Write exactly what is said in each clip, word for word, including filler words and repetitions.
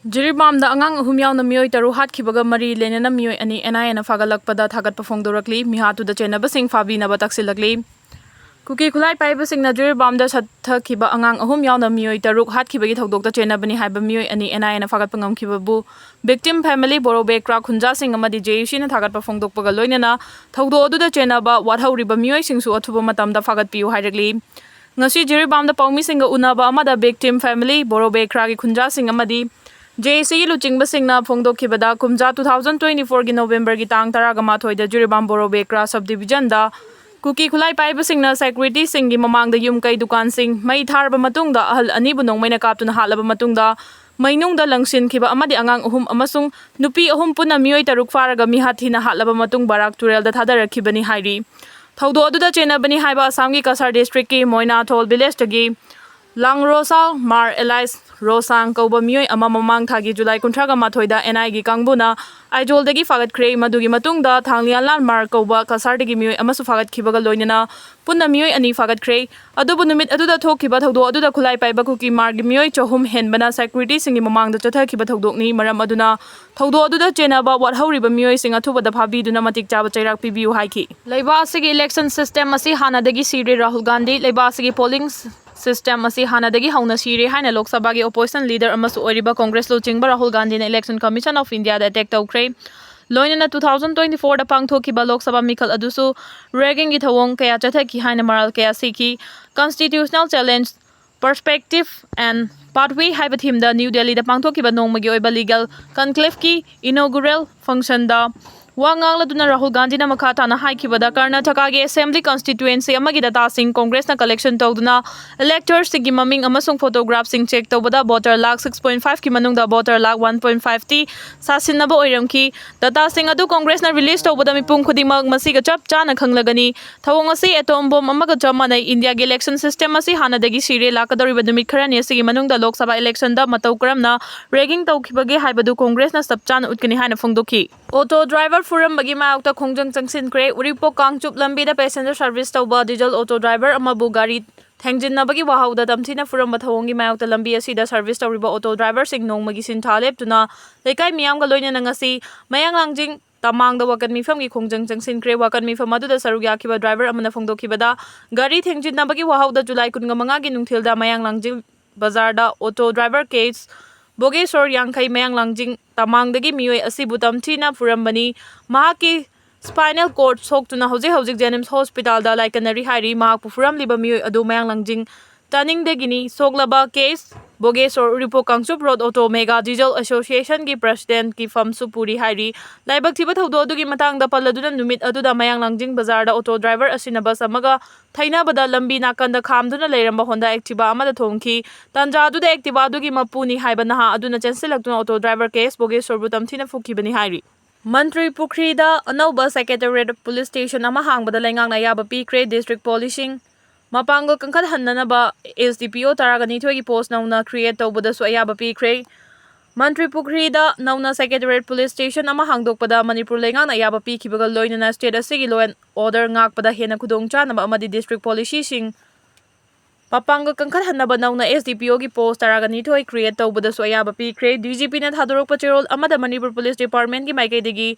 ꯖꯤꯔꯤꯕꯥꯝꯗ ꯑꯉꯥꯡ ꯑꯍꯨꯝ ꯌꯥꯎꯅ ꯃꯤꯑꯣꯏ ꯇꯔꯨꯛ ꯍꯥꯠꯈꯤꯕꯒ ꯃꯔꯤ ꯂꯩꯅꯅ ꯃꯤꯑꯣꯏ ꯑꯅꯤ ꯑꯦꯟ ꯑꯥꯏ ꯑꯦꯅ ꯐꯥꯒꯠꯂꯛꯄꯗ ꯊꯥꯒꯠꯄ ꯐꯣꯡꯗꯣꯔꯛꯂꯤ꯫ ꯃꯤꯍꯥꯠꯇꯨꯗ ꯆꯦꯟꯅꯕꯁꯤꯡ ꯐꯥꯕꯤꯅꯕ ꯇꯛꯁꯤꯜꯂꯛꯂꯤ꯫ ꯀꯨꯀꯤ ꯈꯨꯠꯂꯥꯏ ꯄꯥꯏꯕꯁꯤꯡꯅ ꯖꯤꯔꯤꯕꯥꯝꯗ ꯁꯠꯊꯈꯤꯕ ꯑꯉꯥꯡ ꯑꯍꯨꯝ ꯌꯥꯎꯅ ꯃꯤꯑꯣꯏ ꯇꯔꯨꯛ ꯍꯥꯠꯈꯤꯕꯒꯤ ꯊꯧꯗꯣꯛꯇ ꯆꯦꯟꯅꯕꯅꯤ ꯍꯥꯏꯕ ꯃꯤꯑꯣꯏ ꯑꯅꯤ ꯑꯦꯟ ꯑꯥꯏ ꯑꯦꯅ ꯐꯥꯒꯠꯄ ꯉꯝꯈꯤꯕꯕꯨ ꯕꯤꯛꯇꯤꯝ ꯐꯦꯃꯤꯂꯤ, ꯕꯣꯔꯣꯕꯦꯀ꯭ꯔꯥ ꯈꯨꯟꯖꯥꯁꯤꯡ ꯑꯃꯗꯤ ꯖꯦ ꯌꯨ ꯁꯤꯅ ꯊꯥꯒꯠꯄ ꯐꯣꯡꯗꯣꯛꯄꯒ ꯂꯣꯏꯅꯅ ꯊꯧꯗꯣꯛ ꯑꯗꯨꯗ ꯆꯦꯟꯅꯕ ꯋꯥꯠꯍꯧꯔꯤꯕ ꯃꯤꯑꯣꯏꯁꯤꯡꯁꯨ ꯑꯊꯨꯕ ꯃꯇꯝꯗ ꯐꯥꯒꯠꯄꯤꯌꯨ ꯍꯥꯏꯔꯛꯂꯤ꯫ ꯉꯁꯤ ꯖꯤꯔꯤꯕꯥꯝꯗ ꯄꯥꯎꯃꯤꯁꯤꯡꯒ ꯎꯅꯕ ꯑꯃꯗ ꯕꯤꯛꯇꯤꯝ ꯐꯦꯃꯤꯂꯤ, ꯕꯣꯔꯣꯕꯦꯀ꯭ꯔꯥꯒꯤ ꯈꯨꯟꯖꯥꯁꯤꯡ ꯑꯃꯗꯤ ꯖꯦ ꯑꯦ ꯁꯤꯒꯤ ꯂꯨꯆꯤꯡꯕꯁꯤꯡꯅ ꯐꯣꯡꯗꯣꯛꯈꯤꯕꯗ, ꯀꯨꯝꯖꯥ two thousand twenty fourꯒꯤ ꯅꯣꯕꯦꯝꯕꯔꯒꯤ ꯇꯥꯡ ꯇꯔꯥꯒ ꯃꯥꯊꯣꯏꯗ ꯖꯤꯔꯤꯕꯥꯝ ꯕꯣꯔꯣꯕꯦꯀ꯭ꯔꯥ ꯁꯕ ꯗꯤꯕꯤꯖꯟꯗ ꯀꯨꯀꯤ ꯈꯨꯠꯂꯥꯏ ꯄꯥꯏꯕꯁꯤꯡꯅ ꯁꯦꯀ꯭ꯌꯨꯔꯤꯇꯤꯁꯤꯡꯒꯤ ꯃꯃꯥꯡꯗ ꯌꯨꯝ ꯀꯩ ꯗꯨꯀꯥꯟꯁꯤꯡ ꯃꯩ ꯊꯥꯔꯕ ꯃꯇꯨꯡꯗ ꯑꯍꯜ ꯑꯅꯤꯕꯨ ꯅꯣꯡꯃꯩꯅ ꯀꯥꯞꯇꯨꯅ ꯍꯥꯠꯂꯕ ꯃꯇꯨꯡꯗ ꯃꯩꯅꯨꯡꯗ ꯂꯪꯁꯤꯟꯈꯤꯕ ꯑꯃꯗꯤ ꯑꯉꯥꯡ ꯑꯍꯨꯝ ꯑꯃꯁꯨꯡ ꯅꯨꯄꯤ ꯑꯍꯨꯝ ꯄꯨꯟꯅ ꯃꯤꯑꯣꯏ ꯇꯔꯨꯛ ꯐꯥꯔꯒ ꯃꯤꯍꯥꯠ ꯊꯤꯅ ꯍꯥꯠꯂꯕ ꯃꯇꯨꯡ ꯕꯔꯥꯛ ꯇꯨꯔꯦꯜꯗ ꯊꯥꯗꯔꯛꯈꯤꯕꯅꯤ ꯍꯥꯏꯔꯤ꯫ ꯊꯧꯗꯣꯛ ꯑꯗꯨꯗ ꯆꯦꯟꯅꯕꯅꯤ ꯍꯥꯏꯕ ꯑꯁꯥꯝꯒꯤ ꯀꯁꯥꯔ ꯗꯤꯁꯇ꯭ꯔꯤꯛꯀꯤ ꯃꯣꯏꯅꯥꯊꯣꯜ ꯚꯤꯂꯦꯖꯇꯒꯤ ꯂꯥꯡꯔꯣꯁꯥꯜ ꯃꯥꯔ ꯑꯦꯂꯥꯏꯁ ꯔꯣꯁꯥꯡ ꯀꯧꯕ ꯃꯤꯑꯣꯏ ꯑꯃ ꯃꯃꯥꯡ ꯊꯥꯒꯤ ꯖꯨꯂꯥꯏ ꯀꯨꯟꯊ꯭ꯔꯥꯒ ꯃꯥꯊꯣꯏꯗ ꯑꯦꯟ ꯑꯥꯏꯒꯤ ꯀꯥꯡꯕꯨꯅ ꯑꯥꯏꯖꯣꯜꯗꯒꯤ ꯐꯥꯒꯠꯈ꯭ꯔꯦ꯫ ꯃꯗꯨꯒꯤ ꯃꯇꯨꯡꯗ ꯊꯥꯡꯂꯤꯌꯥꯟꯂꯥꯜ ꯃꯥꯔ ꯀꯧꯕ ꯀꯁꯥꯔꯗꯒꯤ ꯃꯤꯑꯣꯏ ꯑꯃꯁꯨ ꯐꯥꯒꯠꯈꯤꯕꯒ ꯂꯣꯏꯅꯅ ꯄꯨꯟꯅ ꯃꯤꯑꯣꯏ ꯑꯅꯤ ꯐꯥꯒꯠꯈ꯭ꯔꯦ꯫ ꯑꯗꯨꯕꯨ ꯅꯨꯃꯤꯠ ꯑꯗꯨꯗ ꯊꯣꯛꯈꯤꯕ ꯊꯧꯗꯣꯛ ꯑꯗꯨꯗ ꯈꯨꯠꯂꯥꯏ ꯄꯥꯏꯕ ꯀꯨꯀꯤ ꯃꯥꯔꯒꯤ ꯃꯤꯑꯣꯏ ꯆꯍꯨꯝ ꯍꯦꯟꯕꯅ ꯁꯦꯀ꯭ꯌꯨꯔꯤꯇꯤꯁꯤꯡꯒꯤ ꯃꯃꯥꯡꯗ ꯆꯠꯊꯈꯤꯕ ꯊꯧꯗꯣꯛꯅꯤ꯫ ꯃꯔꯝ ꯑꯗꯨꯅ ꯊꯧꯗꯣꯛ ꯑꯗꯨꯗ ꯆꯦꯟꯅꯕ ꯋꯥꯠꯍꯧꯔꯤꯕ ꯃꯤꯑꯣꯏꯁꯤꯡ ꯑꯊꯨꯕꯗ ꯐꯥꯕꯤꯗꯨꯅ ꯃꯇꯤꯛ ꯆꯥꯕ ꯆꯩꯔꯥꯛ ꯄꯤꯕꯤꯌꯨ ꯍꯥꯏꯈꯤ꯫ ꯂꯩꯕꯥꯛ ꯑꯁꯤꯒꯤ election system ꯑꯁꯤ ꯍꯥꯟꯅꯗꯒꯤ ꯁꯤꯔꯦ꯫ ꯔꯥꯍꯨꯜ ꯒꯥꯟꯙꯤ ꯂꯩꯕꯥꯛ ꯑꯁꯤꯒꯤ polling system ꯑꯁꯤ ꯍꯥꯟꯅꯗꯒꯤ ꯍꯧꯅ ꯁꯤꯔꯦ ꯍꯥꯏꯅ ꯂꯣꯛ ꯁꯚꯥꯒꯤ opposition leader ꯑꯃꯁꯨ ꯑꯣꯏꯔꯤꯕ ꯀꯣꯡꯒ꯭ꯔꯦꯁ ꯂꯨꯆꯤꯡꯕ ꯔꯥꯍꯨꯜ ꯒꯥꯟꯙꯤꯅ Election Commission of Indiaꯗ attack ꯇꯧꯈ꯭ꯔꯦ꯫ ꯂꯣꯏꯅꯅ two thousand twenty fourꯗ ꯄꯥꯡꯊꯣꯛꯈꯤꯕ ꯂꯣꯛ ꯁꯚꯥ ꯃꯤꯈꯜ ꯑꯗꯨꯁꯨ raggingꯒꯤ ꯊꯧꯑꯣꯡ ꯀꯌꯥ ꯆꯠꯊꯈꯤ ꯍꯥꯏꯅ ꯃꯔꯥꯜ ꯀꯌꯥ ꯁꯤꯈꯤ꯫ Constitutional Challenge, Perspective and Pathway ꯍꯥꯏꯕ themeꯗ ꯅ꯭ꯌꯨ ꯗꯦꯜꯂꯤꯗ ꯄꯥꯡꯊꯣꯛꯈꯤꯕ ꯅꯣꯡꯃꯒꯤ ꯑꯣꯏꯕ legal conclaveꯀꯤ inaugural functionꯗ ꯋꯥ ꯉꯥꯡꯂꯗꯨꯅ ꯔꯥꯍꯨꯜ ꯒꯥꯟꯙꯤꯅ ꯃꯈꯥ ꯇꯥꯅ ꯍꯥꯏꯈꯤꯕꯗ, ꯀꯔꯅꯥꯇꯀꯥꯒꯤ assembly constituency ꯑꯃꯒꯤ dataꯁꯤꯡ ꯀꯣꯡꯒ꯭ꯔꯦꯁꯅ collection ꯇꯧꯗꯨꯅ electorsꯁꯤꯡꯒꯤ ꯃꯃꯤꯡ ꯑꯃꯁꯨꯡ photographꯁꯤꯡ check ꯇꯧꯕꯗ voter ꯂꯥꯈ six point fiveꯀꯤ ꯃꯅꯨꯡꯗ voter ꯂꯥꯈ one point fiveꯇꯤ ꯁꯥꯁꯤꯟꯅꯕ ꯑꯣꯏꯔꯝꯈꯤ꯫ Dataꯁꯤꯡ ꯑꯗꯨ ꯀꯣꯡꯒ꯭ꯔꯦꯁꯅ release ꯇꯧꯕꯗ ꯃꯤꯄꯨꯝ ꯈꯨꯗꯤꯡꯃꯛ ꯃꯁꯤꯒ ꯆꯞ ꯆꯥꯅ ꯈꯪꯂꯒꯅꯤ꯫ ꯊꯧꯑꯣꯡ ꯑꯁꯤ atom bomb ꯑꯃꯒ ꯆꯞ ꯃꯥꯟꯅꯩ꯫ ꯏꯟꯗꯤꯌꯥꯒꯤ election system ꯑꯁꯤ ꯍꯥꯟꯅꯗꯒꯤ ꯁꯤꯔꯦ꯫ ꯂꯥꯛꯀꯗꯧꯔꯤꯕ ꯅꯨꯃꯤꯠ ꯈꯔꯅꯤ ꯑꯁꯤꯒꯤ ꯃꯅꯨꯡꯗ ꯂꯣꯛ ꯁꯚꯥ electionꯗ ꯃꯇꯧ ꯀꯔꯝꯅ ragging ꯇꯧꯈꯤꯕꯒꯦ ꯍꯥꯏꯕꯗꯨ ꯀꯣꯡꯒ꯭ꯔꯦꯁꯅ ꯆꯞ ꯆꯥꯅ ꯎꯠꯀꯅꯤ ꯍꯥꯏꯅ ꯐꯣꯡꯗꯣꯛꯈꯤ꯫ Auto driver ꯐꯨꯔꯝꯕꯒꯤ ꯃꯥꯌꯣꯛꯇ ꯈꯣꯡꯖꯪ ꯆꯪꯁꯤꯟꯈ꯭ꯔꯦ꯫ ꯎꯔꯤꯄꯣꯛ ꯀꯥꯡꯆꯨꯞ ꯂꯝꯕꯤꯗ passenger service ꯇꯧꯕ diesel auto driver ꯑꯃꯕꯨ ꯒꯥꯔꯤ ꯊꯦꯡꯖꯤꯟꯅꯕꯒꯤ ꯋꯥꯍꯧꯗ ꯇꯝꯊꯤꯅ ꯐꯨꯔꯝꯕ ꯊꯧꯑꯣꯡꯒꯤ ꯃꯥꯌꯣꯛꯇ ꯂꯝꯕꯤ ꯑꯁꯤꯗ service ꯇꯧꯔꯤꯕ auto driverꯁꯤꯡ ꯅꯣꯡꯃꯒꯤ ꯁꯤꯟꯊꯥ ꯂꯦꯞꯇꯨꯅ ꯂꯩꯀꯥꯏ ꯃꯤꯌꯥꯝꯒ ꯂꯣꯏꯅꯅ ꯉꯁꯤ ꯃꯌꯥꯡꯂꯥꯡꯖꯤꯡ ꯇꯃꯥꯡꯗ ꯋꯥꯀꯠ ꯃꯤꯐꯝꯒꯤ ꯈꯣꯡꯖꯪ ꯆꯪꯁꯤꯟꯈ꯭ꯔꯦ꯫ ꯋꯥꯀꯠ ꯃꯤꯐꯝ ꯑꯗꯨꯗ ꯁꯔꯨꯛ ꯌꯥꯈꯤꯕ driver ꯑꯃꯅ ꯐꯣꯡꯗꯣꯛꯈꯤꯕꯗ, ꯒꯥꯔꯤ ꯊꯦꯡꯖꯤꯟꯅꯕꯒꯤ ꯋꯥꯍꯧꯗ ꯖꯨꯂꯥꯏ ꯀꯨꯟꯃꯉꯥꯒꯤ ꯅꯨꯡꯊꯤꯜꯗ ꯃꯌꯥꯡꯂꯥꯡꯖꯤꯡ ꯕꯖꯥꯔꯗ auto driver ꯀꯦ ꯑꯦꯁ ꯕꯣꯒꯦꯁꯣꯔ, ꯌꯥꯡꯈꯩ, ꯃꯌꯥꯡꯂꯥꯡꯖꯤꯡ ꯇꯃꯥꯡꯗꯒꯤ ꯃꯤꯑꯣꯏ ꯑꯁꯤꯕꯨ ꯇꯝꯊꯤꯅ ꯐꯨꯔꯝꯕꯅꯤ꯫ ꯃꯍꯥꯛꯀꯤ spinal cord ꯁꯣꯛꯇꯨꯅ ꯍꯧꯖꯤꯛ ꯍꯧꯖꯤꯛ JNIMS hospitalꯗ ꯂꯥꯏꯀꯠꯅꯔꯤ ꯍꯥꯏꯔꯤ꯫ ꯃꯍꯥꯛꯄꯨ ꯐꯨꯔꯝꯂꯤꯕ ꯃꯤꯑꯣꯏ ꯑꯗꯨ ꯃꯌꯥꯡꯂꯥꯡꯖꯤꯡ ꯇꯥꯅꯤꯡꯗꯒꯤꯅꯤ꯫ ꯁꯣꯛꯂꯕ ꯀꯦ ꯑꯦꯁ ꯕꯣꯒꯦꯁꯣꯔ ꯎꯔꯤꯄꯣꯛ Kangchup road auto mega diesel associationꯒꯤ presidentꯀꯤ ꯐꯝꯁꯨ ꯄꯨꯔꯤ ꯍꯥꯏꯔꯤ꯫ ꯂꯥꯏꯕꯛ ꯊꯤꯕ ꯊꯧꯗꯣꯛ ꯑꯗꯨꯒꯤ ꯃꯇꯥꯡꯗ ꯄꯜꯂꯗꯨꯅ, ꯅꯨꯃꯤꯠ ꯑꯗꯨꯗ ꯃꯌꯥꯡꯂꯥꯡꯖꯤꯡ ꯕꯖꯥꯔꯗ auto driver ꯑꯁꯤꯅ bus ꯑꯃꯒ ꯊꯩꯅꯕꯗ ꯂꯝꯕꯤ ꯅꯥꯀꯟꯗ ꯈꯥꯝꯗꯨꯅ ꯂꯩꯔꯝꯕ Honda Activa ꯑꯃꯗ ꯊꯣꯝꯈꯤ꯫ ꯇꯥꯟꯖꯥ ꯑꯗꯨꯗ Activa ꯑꯗꯨꯒꯤ ꯃꯄꯨꯅꯤ ꯍꯥꯏꯕ ꯅꯍꯥ ꯑꯗꯨꯅ ꯆꯦꯟꯁꯤꯜꯂꯛꯇꯨꯅ auto driver ꯀꯦ ꯑꯦꯁ ꯕꯣꯒꯦꯁꯣꯔꯕꯨ ꯇꯝꯊꯤꯅ ꯐꯨꯈꯤꯕꯅꯤ ꯍꯥꯏꯔꯤ꯫ ꯃꯟꯇ꯭ꯔꯤ ꯄꯨꯈ꯭ꯔꯤꯗ ꯑꯅꯧꯕ Secretariat Police Station ꯑꯃ ꯍꯥꯡꯕꯗ ꯂꯩꯉꯥꯛꯅ ꯑꯌꯥꯕ ꯄꯤꯈ꯭ꯔꯦ꯫ District Policeꯁꯤꯡ ꯃꯄꯥꯡꯒꯜ ꯀꯟꯈꯠꯍꯟꯅꯅꯕ S D P O ꯇꯔꯥꯒ ꯅꯤꯊꯣꯏꯒꯤ post ꯅꯧꯅ create ꯇꯧꯕꯗꯁꯨ ꯑꯌꯥꯕ ꯄꯤꯈ꯭ꯔꯦ꯫ ꯃꯟꯇ꯭ꯔꯤ ꯄꯨꯈ꯭ꯔꯤꯗ ꯅꯧꯅ Secretariat Police Station ꯑꯃ ꯍꯥꯡꯗꯣꯛꯄꯗ ꯃꯅꯤꯄꯨꯔ ꯂꯩꯉꯥꯛꯅ ꯑꯌꯥꯕ ꯄꯤꯈꯤꯕꯒ ꯂꯣꯏꯅꯅ state ꯑꯁꯤꯒꯤ law and order ꯉꯥꯛꯄꯗ ꯍꯦꯟꯅ ꯈꯨꯗꯣꯡꯆꯥꯅꯕ ꯑꯃꯗꯤ district policeꯁꯤꯡ ꯃꯄꯥꯡꯒꯜ ꯀꯟꯈꯠꯍꯟꯅꯕ ꯅꯧꯅ S D P Oꯒꯤ post ꯇꯔꯥꯒ ꯅꯤꯊꯣꯏ create ꯇꯧꯕꯗꯁꯨ ꯑꯌꯥꯕ ꯄꯤꯈ꯭ꯔꯦ꯫ D G Pꯅ ꯊꯥꯗꯣꯔꯛꯄ ꯆꯦꯔꯣꯜ ꯑꯃꯗ ꯃꯅꯤꯄꯨꯔ Police Departmentꯀꯤ ꯃꯥꯏꯀꯩꯗꯒꯤ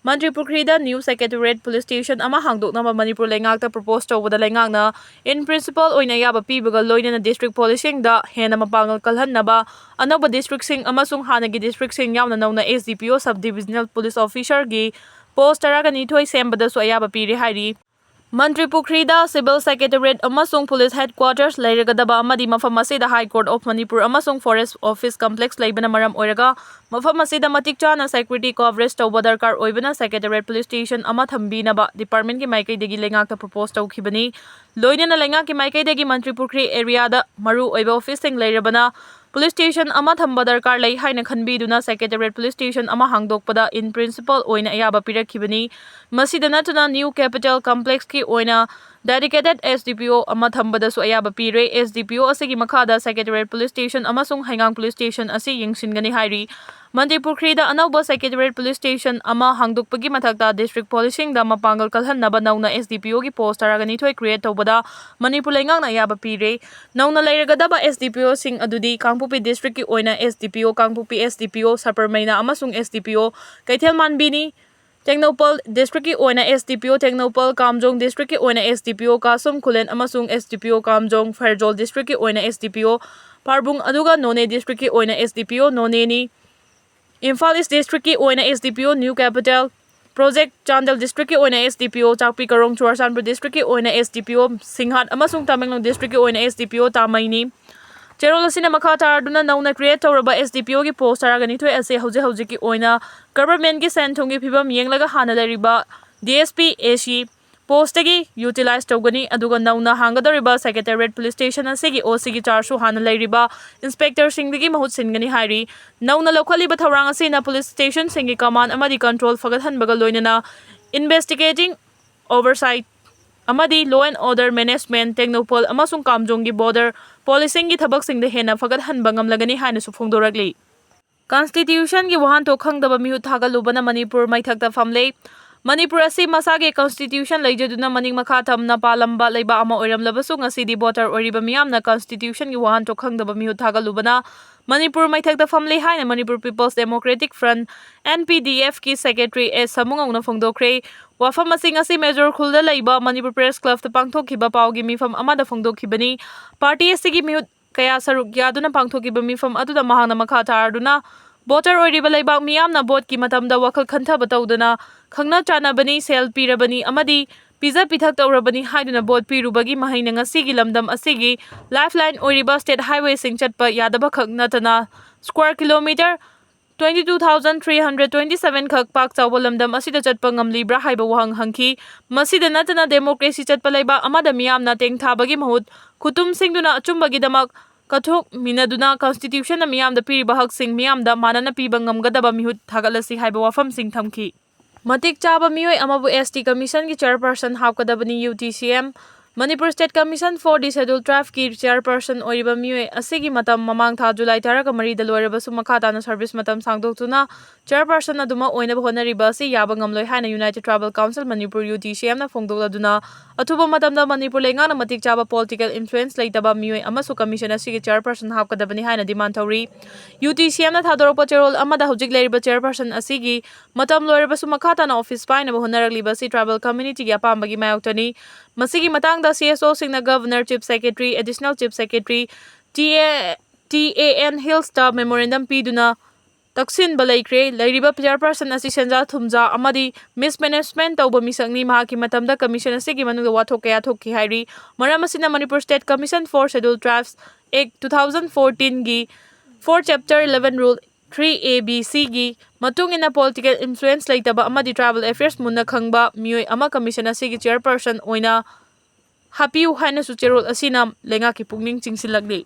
ꯃꯟꯇ꯭ꯔꯤ ꯄꯨꯈ꯭ꯔꯤꯗ new Secretariat Police Station ꯑꯃ ꯍꯥꯡꯗꯣꯛꯅꯕ ꯃꯅꯤꯄꯨꯔ ꯂꯩꯉꯥꯛꯇ propose ꯇꯧꯕꯗ ꯂꯩꯉꯥꯛꯅ in principle ꯑꯣꯏꯅ ꯑꯌꯥꯕ ꯄꯤꯕꯒ ꯂꯣꯏꯅꯅ district policeꯁꯤꯡꯗ ꯍꯦꯟꯅ ꯃꯄꯥꯡꯒꯜ ꯀꯜꯍꯟꯅꯕ ꯑꯅꯧꯕ districtꯁꯤꯡ ꯑꯃꯁꯨꯡ ꯍꯥꯟꯅꯒꯤ districtꯁꯤꯡ ꯌꯥꯎꯅ ꯅꯧꯅ S D P O, Sub Divisional Police Officerꯒꯤ post ꯇꯔꯥꯒ ꯅꯤꯊꯣꯏ ꯁꯦꯝꯕꯗꯁꯨ ꯑꯌꯥꯕ ꯄꯤꯔꯦ ꯍꯥꯏꯔꯤ꯫ ꯃꯟꯇ꯭ꯔꯤ ꯄꯨꯈ꯭ꯔꯤꯗ Civil Secretariat ꯑꯃꯁꯨꯡ Police Headquarters ꯂꯩꯔꯒꯗꯕ ꯑꯃꯗꯤ ꯃꯐꯝ ꯑꯁꯤꯗ High Court of Manipur ꯑꯃꯁꯨꯡ Forest Office Complex ꯂꯩꯕꯅ ꯃꯔꯝ ꯑꯣꯏꯔꯒ ꯃꯐꯝ ꯑꯁꯤꯗ ꯃꯇꯤꯛ ꯆꯥꯅ security coverage ꯇꯧꯕ ꯗꯔꯀꯥꯔ ꯑꯣꯏꯕꯅ Secretariat Police Station ꯑꯃ ꯊꯝꯕꯤꯅꯕ departmentꯀꯤ ꯃꯥꯏꯀꯩꯗꯒꯤ ꯂꯩꯉꯥꯛꯇ propose ꯇꯧꯈꯤꯕꯅꯤ꯫ ꯂꯣꯏꯅꯅ ꯂꯩꯉꯥꯛꯀꯤ ꯃꯥꯏꯀꯩꯗꯒꯤ ꯃꯟꯇ꯭ꯔꯤ ꯄꯨꯈ꯭ꯔꯤ areaꯗ ꯃꯔꯨ ꯑꯣꯏꯕ officeꯁꯤꯡ ꯂꯩꯔꯕꯅ police station ꯑꯃ ꯊꯝꯕ ꯗꯔꯀꯥꯔ ꯂꯩ ꯍꯥꯏꯅ ꯈꯟꯕꯤꯗꯨꯅ Secretariat Police Station ꯑꯃ ꯍꯥꯡꯗꯣꯛꯄꯗ in principle ꯑꯣꯏꯅ ꯑꯌꯥꯕ ꯄꯤꯔꯛꯈꯤꯕꯅꯤ꯫ ꯃꯁꯤꯗ ꯅꯠꯇꯅ new capital complexꯀꯤ ꯑꯣꯏꯅ dedicated S D P O ꯑꯃ ꯊꯝꯕꯗꯁꯨ ꯑꯌꯥꯕ ꯄꯤꯔꯦ꯫ S D P O ꯑꯁꯤꯒꯤ ꯃꯈꯥꯗ Secretariat Police Station ꯑꯃꯁꯨꯡ ꯍꯩꯉꯥꯡ Police Station ꯑꯁꯤ ꯌꯦꯡꯁꯤꯟꯒꯅꯤ ꯍꯥꯏꯔꯤ꯫ ꯃꯟꯇ꯭ꯔꯤꯄꯨꯈ꯭ꯔꯤꯗ ꯑꯅꯧꯕ Secretariat Police Station ꯑꯃ ꯍꯥꯡꯗꯣꯛꯄꯒꯤ ꯃꯊꯛꯇ district policeꯁꯤꯡꯗ ꯃꯄꯥꯡꯒꯜ ꯀꯜꯍꯟꯅꯕ ꯅꯧꯅ S D P O ꯒꯤ post ꯇꯔꯥꯒ ꯅꯤꯊꯣꯏ create ꯇꯧꯕꯗ ꯃꯅꯤꯄꯨꯔ ꯂꯩꯉꯥꯛꯅ ꯑꯌꯥꯕ ꯄꯤꯔꯦ꯫ ꯅꯧꯅ ꯂꯩꯔꯒꯗꯕ S D P Oꯁꯤꯡ ꯑꯗꯨꯗꯤ ꯀꯥꯡꯄꯣꯛꯄꯤ districtꯀꯤ ꯑꯣꯏꯅ S D P O ꯀꯥꯡꯄꯣꯛꯄꯤ, S D P O ꯁꯕꯔꯃꯩꯅꯥ ꯑꯃꯁꯨꯡ S D P O ꯀꯩꯊꯦꯜꯃꯥꯟꯕꯤꯅꯤ꯫ Tengnoupal districtꯀꯤ ꯑꯣꯏꯅ S D P O Tengnoupal, ꯀꯥꯝꯖꯣꯡ districtꯀꯤ ꯑꯣꯏꯅ S D P O ꯀꯥꯁꯨꯝ ꯈꯨꯂꯦꯟ ꯑꯃꯁꯨꯡ S D P O ꯀꯥꯝꯖꯣꯡ, ꯐꯦꯔꯖꯣꯜ districtꯀꯤ ꯑꯣꯏꯅ S D P O ꯐꯥꯔꯕꯨꯡ, ꯑꯗꯨꯒ ꯅꯣꯅꯦ districtꯀꯤ ꯑꯣꯏꯅ S D P O ꯅꯣꯅꯦꯅꯤ꯫ Imphal East districtꯀꯤ ꯑꯣꯏꯅ S D P O New Capital Project, Chandel districtꯀꯤ ꯑꯣꯏꯅ S D P O ꯆꯥꯛꯄꯤ ꯀꯔꯣꯡ, ꯆꯨꯔꯆꯥꯟꯄꯨꯔ districtꯀꯤ ꯑꯣꯏꯅ S D P O ꯁꯤꯡꯍꯥꯠ ꯑꯃꯁꯨꯡ ꯇꯃꯦꯡꯂꯣꯡ districtꯀꯤ ꯑꯣꯏꯅ S D P O ꯇꯥꯃꯩꯅꯤ꯫ ꯆꯦꯔꯣꯜ ꯑꯁꯤꯅ ꯃꯈꯥ ꯇꯥꯔꯗꯨꯅ ꯅꯧꯅ create ꯇꯧꯔꯕ S D P Oꯒꯤ post ꯇꯔꯥꯒ ꯅꯤꯊꯣꯏ ꯑꯁꯤ ꯍꯧꯖꯤꯛ ꯍꯧꯖꯤꯛꯀꯤ ꯑꯣꯏꯅ governmentꯀꯤ ꯁꯦꯟ ꯊꯨꯝꯒꯤ ꯐꯤꯕꯝ ꯌꯦꯡꯂꯒ ꯍꯥꯟꯅ ꯂꯩꯔꯤꯕ D S P, A C postꯇꯒꯤ utilize ꯇꯧꯒꯅꯤ, ꯑꯗꯨꯒ ꯅꯧꯅ ꯍꯥꯡꯒꯗꯧꯔꯤꯕ Secretariat Police Station ꯑꯁꯤꯒꯤ OCꯒꯤ chargeꯁꯨ ꯍꯥꯟꯅ ꯂꯩꯔꯤꯕ inspectorꯁꯤꯡꯗꯒꯤ ꯃꯍꯨꯠ ꯁꯤꯟꯒꯅꯤ ꯍꯥꯏꯔꯤ꯫ ꯅꯧꯅ ꯂꯧꯈꯠꯂꯤꯕ ꯊꯧꯔꯥꯡ ꯑꯁꯤꯅ police stationꯁꯤꯡꯒꯤ command ꯑꯃꯗꯤ control ꯐꯒꯠꯍꯟꯕꯒ ꯂꯣꯏꯅꯅ investigating, oversight ꯑꯃꯗꯤ law and order management, Tengnoupal ꯑꯃꯁꯨꯡ ꯀꯥꯝꯖꯣꯡꯒꯤ border policingꯒꯤ ꯊꯕꯛꯁꯤꯡꯗ ꯍꯦꯟꯅ ꯐꯒꯠꯍꯟꯕ ꯉꯝꯂꯒꯅꯤ ꯍꯥꯏꯅꯁꯨ ꯐꯣꯡꯗꯣꯔꯛꯂꯤ꯫ Constitutionꯒꯤ ꯋꯥꯍꯟꯊꯣꯛ ꯈꯪꯗꯕ ꯃꯤꯍꯨꯠ ꯊꯥꯒꯠꯂꯨꯕꯅ ꯃꯅꯤꯄꯨꯔ ꯃꯩꯊꯛꯇ ꯐꯝꯂꯦ꯫ ꯃꯅꯤꯄꯨꯔ ꯑꯁꯤ ꯃꯁꯥꯒꯤ constitution ꯂꯩꯖꯗꯨꯅ ꯃꯅꯤꯡ ꯃꯈꯥ ꯊꯝꯅ ꯄꯥꯜꯂꯝꯕ ꯂꯩꯕꯥꯛ ꯑꯃ ꯑꯣꯏꯔꯝꯂꯕꯁꯨ, ꯉꯁꯤꯗꯤ voter ꯑꯣꯏꯔꯤꯕ ꯃꯤꯌꯥꯝꯅ constitutionꯒꯤ ꯋꯥꯍꯟꯊꯣꯛ ꯈꯪꯗꯕ ꯃꯤꯍꯨꯠ ꯊꯥꯒꯠꯂꯨꯕꯅ ꯃꯅꯤꯄꯨꯔ ꯃꯩꯊꯛꯇ ꯐꯝꯂꯦ ꯍꯥꯏꯅ Manipur People's Democratic Front, N P D Fꯀꯤ secretary S ꯁꯥꯃꯨꯉꯧꯅ ꯐꯣꯡꯗꯣꯛꯈ꯭ꯔꯦ꯫ ꯋꯥꯐꯝ ꯑꯁꯤ ꯉꯁꯤ ꯃꯦꯖꯣꯔ ꯈꯨꯜꯗ ꯂꯩꯕ ꯃꯅꯤꯄꯨꯔ Press Clubꯇ ꯄꯥꯡꯊꯣꯛꯈꯤꯕ ꯄꯥꯎꯒꯤ ꯃꯤꯐꯝ ꯑꯃꯗ ꯐꯣꯡꯗꯣꯛꯈꯤꯕꯅꯤ꯫ Party ꯑꯁꯤꯒꯤ ꯃꯤꯍꯨꯠ ꯀꯌꯥ ꯁꯔꯨꯛ ꯌꯥꯗꯨꯅ ꯄꯥꯡꯊꯣꯛꯈꯤꯕ ꯃꯤꯐꯝ ꯑꯗꯨꯗ ꯃꯍꯥꯛꯅ ꯃꯈꯥ ꯇꯥꯔꯗꯨꯅ, voter ꯑꯣꯏꯔꯤꯕ ꯂꯩꯕꯥꯛ ꯃꯤꯌꯥꯝꯅ voteꯀꯤ ꯃꯇꯝꯗ ꯋꯥꯈꯜ ꯈꯟꯊꯕ ꯇꯧꯗꯅ, ꯈꯪꯅ ꯆꯥꯟꯅꯕꯅꯤ, ꯁꯦꯜ ꯄꯤꯔꯕꯅꯤ ꯑꯃꯗꯤ ꯄꯤꯖ ꯄꯤꯊꯛ ꯇꯧꯔꯕꯅꯤ ꯍꯥꯏꯗꯨꯅ vote ꯄꯤꯔꯨꯕꯒꯤ ꯃꯍꯩꯅ ꯉꯁꯤꯒꯤ ꯂꯝꯗꯝ ꯑꯁꯤꯒꯤ lifeline ꯑꯣꯏꯔꯤꯕ state highwayꯁꯤꯡ ꯆꯠꯄ ꯌꯥꯗꯕ ꯈꯛ ꯅꯠꯇꯅ, square kilometre twenty two thousand three hundred twenty seven ꯈꯛ ꯄꯥꯛ ꯆꯥꯎꯕ ꯂꯝꯗꯝ ꯑꯁꯤꯗ ꯆꯠꯄ ꯉꯝꯂꯤꯕ꯭ꯔꯥ ꯍꯥꯏꯕ ꯋꯥꯍꯪ ꯍꯪꯈꯤ꯫ ꯃꯁꯤꯗ ꯅꯠꯇꯅ, democracy ꯆꯠꯄ ꯂꯩꯕꯥꯛ ꯑꯃꯗ ꯃꯤꯌꯥꯝꯅ ꯇꯦꯡꯊꯥꯕꯒꯤ ꯃꯍꯨꯠ, ꯈꯨꯠꯇꯨꯝ ꯁꯤꯡꯗꯨꯅ ꯑꯆꯨꯝꯕꯒꯤꯗꯃꯛ ꯀꯠꯊꯣꯛꯃꯤꯟꯅꯗꯨꯅ constitutionꯅ ꯃꯤꯌꯥꯝꯗ ꯄꯤꯔꯤꯕ ꯍꯛꯁꯤꯡ ꯃꯤꯌꯥꯝꯗ ꯃꯥꯟꯅꯅ ꯄꯤꯕ ꯉꯝꯒꯗꯕ ꯃꯤꯍꯨꯠ ꯊꯥꯒꯠꯂꯁꯤ ꯍꯥꯏꯕ ꯋꯥꯐꯝꯁꯤꯡ ꯊꯝꯈꯤ꯫ ꯃꯇꯤꯛ ꯆꯥꯕ ꯃꯤꯑꯣꯏ ꯑꯃꯕꯨ S T Commission ꯒꯤ chairperson ꯍꯥꯞꯀꯗꯕꯅꯤ꯫ U T C M, Manipur State Commission for the Scheduled Tribe ꯀꯤ chairperson ꯑꯣꯏꯔꯤꯕ ꯃꯤꯑꯣꯏ ꯑꯁꯤꯒꯤ ꯃꯇꯝ ꯃꯃꯥꯡ ꯊꯥ ꯖꯨꯂꯥꯏ ꯇꯔꯥꯃꯔꯤꯗ ꯂꯣꯏꯔꯕꯁꯨ ꯃꯈꯥ ꯇꯥꯅ service ꯃꯇꯝ ꯁꯥꯡꯗꯣꯛꯇꯨꯅ chairperson ꯑꯗꯨꯃꯛ ꯑꯣꯏꯅꯕ ꯍꯣꯠꯅꯔꯤꯕ ꯑꯁꯤ ꯌꯥꯕ ꯉꯝꯂꯣꯏ ꯍꯥꯏꯅ United Tribal Council Manipur, U T C M ꯅ ꯐꯣꯡꯗꯣꯛꯂꯗꯨꯅ ꯑꯊꯨꯕ ꯃꯇꯝꯗ ꯃꯅꯤꯄꯨꯔ ꯂꯩꯉꯥꯛꯅ ꯃꯇꯤꯛ ꯆꯥꯕ political influence ꯂꯩꯇꯕ ꯃꯤꯑꯣꯏ ꯑꯃꯁꯨ commission ꯑꯁꯤꯒꯤ chairperson ꯍꯥꯞꯀꯗꯕꯅꯤ ꯍꯥꯏꯅ demand ꯇꯧꯔꯤ꯫ U T C M ꯅ ꯊꯥꯗꯣꯔꯛꯄ ꯆꯦꯔꯣꯜ ꯑꯃꯗ ꯍꯧꯖꯤꯛ ꯂꯩꯔꯤꯕ chairperson ꯑꯁꯤꯒꯤ ꯃꯇꯝ ꯂꯣꯏꯔꯕꯁꯨ ꯃꯈꯥ ꯇꯥꯅ office ꯄꯥꯏꯅꯕ ꯍꯣꯠꯅꯔꯛꯂꯤꯕ ꯑꯁꯤ tribal community ꯒꯤ ꯑꯄꯥꯝꯕꯒꯤ ꯃꯥꯌꯣꯛꯇꯅꯤ꯫ ꯃꯁꯤꯒꯤ ꯃꯇꯥꯡꯗ C S O ꯁꯤꯡꯅ Governor, Chief Secretary, Additional Chief Secretary, T A, T A N Hills ꯇ memorandum ꯄꯤꯗꯨꯅ ꯇꯛꯁꯤꯟꯕ ꯂꯩꯈ꯭ꯔꯦ꯫ ꯂꯩꯔꯤꯕ chairperson ꯑꯁꯤ ꯁꯦꯟꯖꯥ ꯊꯨꯝꯖꯥ ꯑꯃꯗꯤ mismanagement ꯇꯧꯕ ꯃꯤꯁꯛꯅꯤ꯫ ꯃꯍꯥꯛꯀꯤ ꯃꯇꯝꯗ commission ꯑꯁꯤꯒꯤ ꯃꯅꯨꯡꯗ ꯋꯥꯊꯣꯛ ꯀꯌꯥ ꯊꯣꯛꯈꯤ ꯍꯥꯏꯔꯤ꯫ ꯃꯔꯝ ꯑꯁꯤꯅ Manipur State Commission for Scheduled Tribes Act two thousand fourteen ꯒꯤ four chapter eleven rule three A B C ꯒꯤ ꯃꯇꯨꯡ ꯏꯟꯅ political influence ꯂꯩꯇꯕ ꯑꯃꯗꯤ tribal affairs ꯃꯨꯟꯅ ꯈꯪꯕ ꯃꯤꯑꯣꯏ ꯑꯃ commission ꯑꯁꯤꯒꯤ chairperson ꯑꯣꯏꯅ ꯍꯥꯞꯄꯤꯌꯨ ꯍꯥꯏꯅꯁꯨ ꯆꯦꯔꯣꯜ ꯑꯁꯤꯅ ꯂꯩꯉꯥꯛꯀꯤ ꯄꯨꯛꯅꯤꯡ ꯆꯤꯡꯁꯤꯜꯂꯛꯂꯤ꯫